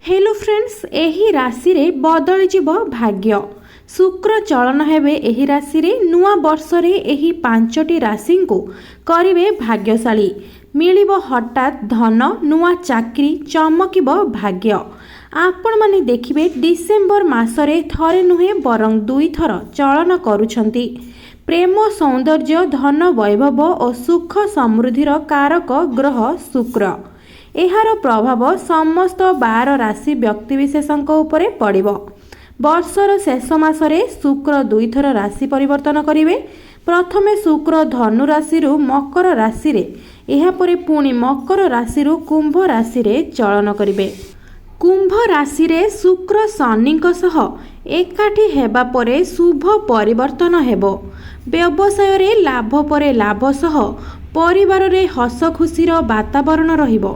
Hello friends, ଏହି ରାଶିରେ ବଦଳିଯିବ ଭାଗ୍ୟ। ଶୁକ୍ର ଚଳନ ହେବେ ଏହି ରାଶିରେ। ନୂଆ ବର୍ଷରେ ଏହି ପାଞ୍ଚଟି ରାଶିଙ୍କୁ କରିବେ ଭାଗ୍ୟଶାଳୀ। ମିଳିବ ହଠାତ୍ ଧନ, ନୂଆ ଚାକିରି, ଚମକିବ ଭାଗ୍ୟ। ଆପଣମାନେ ଦେଖିବେ, ଡିସେମ୍ବର ମାସରେ ଥରେ ନୁହେଁ ବରଂ ଦୁଇଥର ଚଳନ କରୁଛନ୍ତି। ପ୍ରେମ, ସୌନ୍ଦର୍ଯ୍ୟ, ଧନ, ବୈଭବ ଓ ସୁଖ ସମୃଦ୍ଧିର କାରକ ଗ୍ରହ ଶୁକ୍ର। ଏହାର ପ୍ରଭାବ ସମସ୍ତ 12 ରାଶି ବ୍ୟକ୍ତିବିଶେଷଙ୍କ ଉପରେ ପଡ଼ିବ। ବର୍ଷର ଶେଷ ମାସରେ ଶୁକ୍ର ଦୁଇଥର ରାଶି ପରିବର୍ତ୍ତନ କରିବେ। ପ୍ରଥମେ ଶୁକ୍ର ଧନୁ ରାଶିରୁ ମକର ରାଶିରେ, ଏହାପରେ ପୁଣି ମକର ରାଶିରୁ କୁମ୍ଭ ରାଶିରେ ଚଳନ କରିବେ। କୁମ୍ଭ ରାଶିରେ ଶୁକ୍ର ଶନିଙ୍କ ସହ ଏକାଠି ହେବା ପରେ ଶୁଭ ପରିବର୍ତ୍ତନ ହେବ। ବ୍ୟବସାୟରେ ଲାଭ ପରେ ଲାଭ ସହ ପରିବାରରେ ହସ ଖୁସିର ବାତାବରଣ ରହିବ।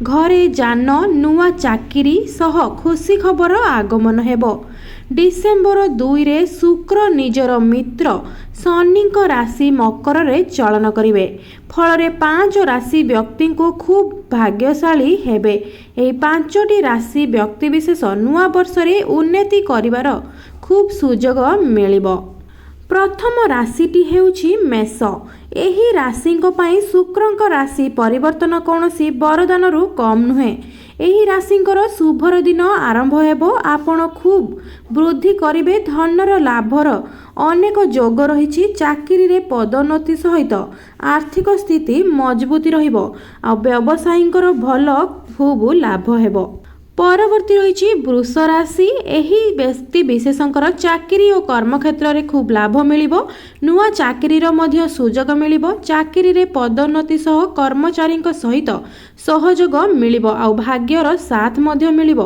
ଘରେ ଯାନ, ନୂଆ ଚାକିରି ସହ ଖୁସି ଖବର ଆଗମନ ହେବ। ଡିସେମ୍ବର 2ରେ ଶୁକ୍ର ନିଜର ମିତ୍ର ଶନିଙ୍କ ରାଶି ମକରରେ ଚଳନ କରିବେ। ଫଳରେ ପାଞ୍ଚ ରାଶି ବ୍ୟକ୍ତିଙ୍କୁ ଖୁବ୍ ଭାଗ୍ୟଶାଳୀ ହେବେ। ଏହି ପାଞ୍ଚଟି ରାଶି ବ୍ୟକ୍ତିବିଶେଷ ନୂଆ ବର୍ଷରେ ଉନ୍ନତି କରିବାର ଖୁବ୍ ସୁଯୋଗ ମିଳିବ। ପ୍ରଥମ ରାଶିଟି ହେଉଛି ମେଷ। ଏହି ରାଶିଙ୍କ ପାଇଁ ଶୁକ୍ରଙ୍କ ରାଶି ପରିବର୍ତ୍ତନ କୌଣସି ବରଦାନରୁ କମ୍ ନୁହେଁ। ଏହି ରାଶିଙ୍କର ଶୁଭର ଦିନ ଆରମ୍ଭ ହେବ। ଆପଣ ଖୁବ୍ ବୃଦ୍ଧି କରିବେ। ଧନର ଲାଭର ଅନେକ ଯୋଗ ରହିଛି। ଚାକିରିରେ ପଦୋନ୍ନତି ସହିତ ଆର୍ଥିକ ସ୍ଥିତି ମଜବୁତି ରହିବ, ଆଉ ବ୍ୟବସାୟୀଙ୍କର ଭଲ ଖୁବ୍ ଲାଭ ହେବ। ପରବର୍ତ୍ତୀ ରହିଛି ବୃଷ ରାଶି। ଏହି ବ୍ୟକ୍ତି ବିଶେଷଙ୍କର ଚାକିରି ଓ କର୍ମକ୍ଷେତ୍ରରେ ଖୁବ୍ ଲାଭ ମିଳିବ। ନୂଆ ଚାକିରିର ମଧ୍ୟ ସୁଯୋଗ ମିଳିବ। ଚାକିରିରେ ପଦୋନ୍ନତି ସହ କର୍ମଚାରୀଙ୍କ ସହିତ ସହଯୋଗ ମିଳିବ, ଆଉ ଭାଗ୍ୟର ସାଥ ମଧ୍ୟ ମିଳିବ।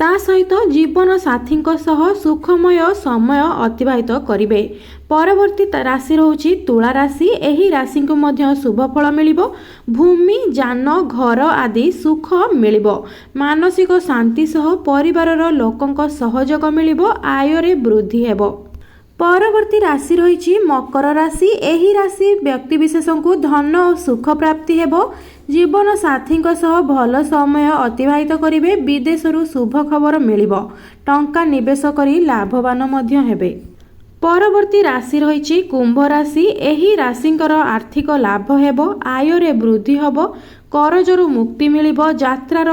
ତା ସହିତ ଜୀବନ ସାଥୀଙ୍କ ସହ ସୁଖମୟ ସମୟ ଅତିବାହିତ କରିବେ। ପରବର୍ତ୍ତୀ ରାଶି ରହୁଛି ତୁଳା ରାଶି। ଏହି ରାଶିଙ୍କୁ ମଧ୍ୟ ଶୁଭ ଫଳ ମିଳିବ। ଭୂମି, ଯାନ, ଘର ଆଦି ସୁଖ ମିଳିବ। ମାନସିକ ଶାନ୍ତି ସହ ପରିବାରର ଲୋକଙ୍କ ସହଯୋଗ ମିଳିବ। ଆୟରେ ବୃଦ୍ଧି ହେବ। ପରବର୍ତ୍ତୀ ରାଶି ରହିଛି ମକର ରାଶି। ଏହି ରାଶି ବ୍ୟକ୍ତିବିଶେଷଙ୍କୁ ଧନ ଓ ସୁଖ ପ୍ରାପ୍ତି ହେବ। ଜୀବନ ସାଥୀଙ୍କ ସହ ଭଲ ସମୟ ଅତିବାହିତ କରିବେ। ବିଦେଶରୁ ଶୁଭ ଖବର ମିଳିବ। ଟଙ୍କା ନିବେଶ କରି ଲାଭବାନ ମଧ୍ୟ ହେବେ। ପରବର୍ତ୍ତୀ ରାଶି ରହିଛି କୁମ୍ଭ ରାଶି। ଏହି ରାଶିଙ୍କର ଆର୍ଥିକ ଲାଭ ହେବ। ଆୟରେ ବୃଦ୍ଧି ହେବ। କରଜରୁ ମୁକ୍ତି ମିଳିବ। ଯାତ୍ରାର